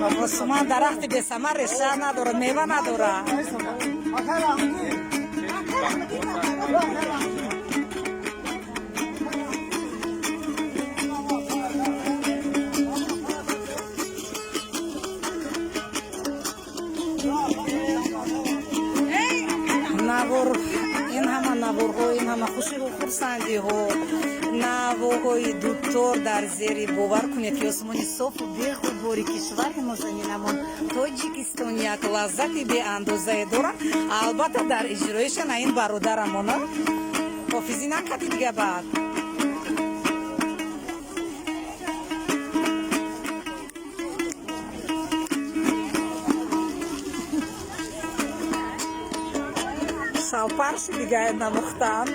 Осман, дарахти бесамар реша надорад, мева надорад. Навор, ин ҳама наворҳо, ин ҳама хушиву хурсандиҳо, навоҳои дутор дар зери, бовар кунед, ки осмони софу беғубори кишвари нозанинамон Тоҷикистон як лаззати беандозае дорад. Албатта, дар иҷроишана ин бародарамона ҳофизӣ накарди дига баъд. Шалпарши дига навохтан.